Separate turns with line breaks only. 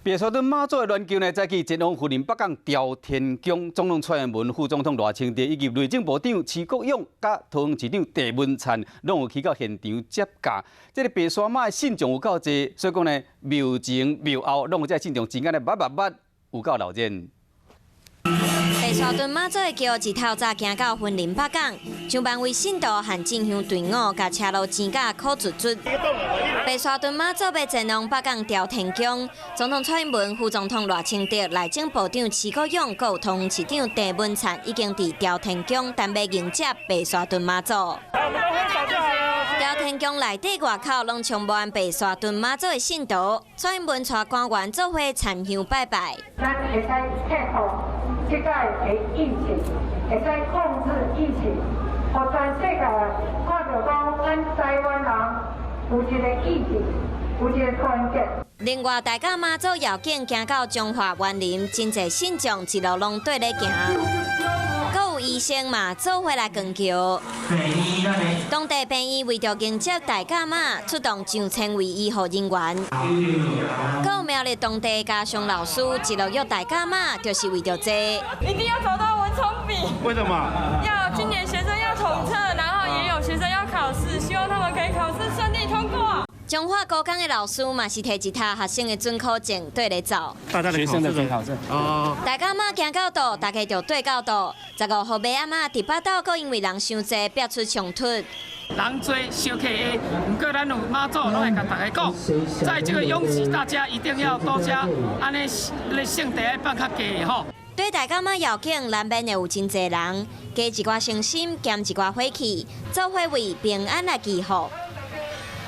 白沙屯媽祖的鸞轎呢，早起前往雲林北港朝天宮，總統蔡英文、副總統賴清德以及內政部長徐國勇、佮桃園市長鄭文燦，攏有去到現場接駕。這个白沙媽的信眾有夠濟，所以講呢，廟前廟後攏有這信眾真正咧密密密，有夠鬧熱。
白沙屯媽祖的轎一透早行到雲林北港，上萬位信徒和進香隊伍，共車路擠甲苦卒卒。白沙屯媽祖欲前往北港朝天宮，總統蔡英文、副總統賴清德、內政部長徐國勇、閣有桃園市長鄭文燦，已經佇朝天宮等欲迎接白沙屯媽祖。朝天宮內底外口攏充滿白沙屯媽祖的信徒，蔡英文帶官員做伙參香拜拜。
咱會使克服這個的疫情，會使控制疫情，予全世界看著講，咱台灣人有一个意志，有一个團結。
另外，大甲媽祖繞境行到彰化員林，真濟信眾一路攏綴咧行，閣有醫生嘛做伙來扛轎。當地病院為著迎接大甲媽，出動上千位醫護人員。閣有苗栗當地家常老師一路約大甲媽，就是為著這。
一定要找到文聰筆。
為什麼？
要今年學生要統測，然後也有學生要考試，希望他們可以考試順利通過。
彰化高工的老師嘛是提一疊學生的准考證綴咧走。
大家的學生的准考證。哦。
大甲媽行到佗，大家就綴到佗。15號暝暗仔，佇北斗閣因為人傷濟，爆出衝突。
人濟相客會，毋過咱有媽祖，攏會共大家講，在這個擁擠，大家一定要多加，按呢，咧聖地愛放較低吼。
對大甲媽繞境，難免會有真濟人，加一寡誠心，減一寡火氣，做伙為平安來祈福。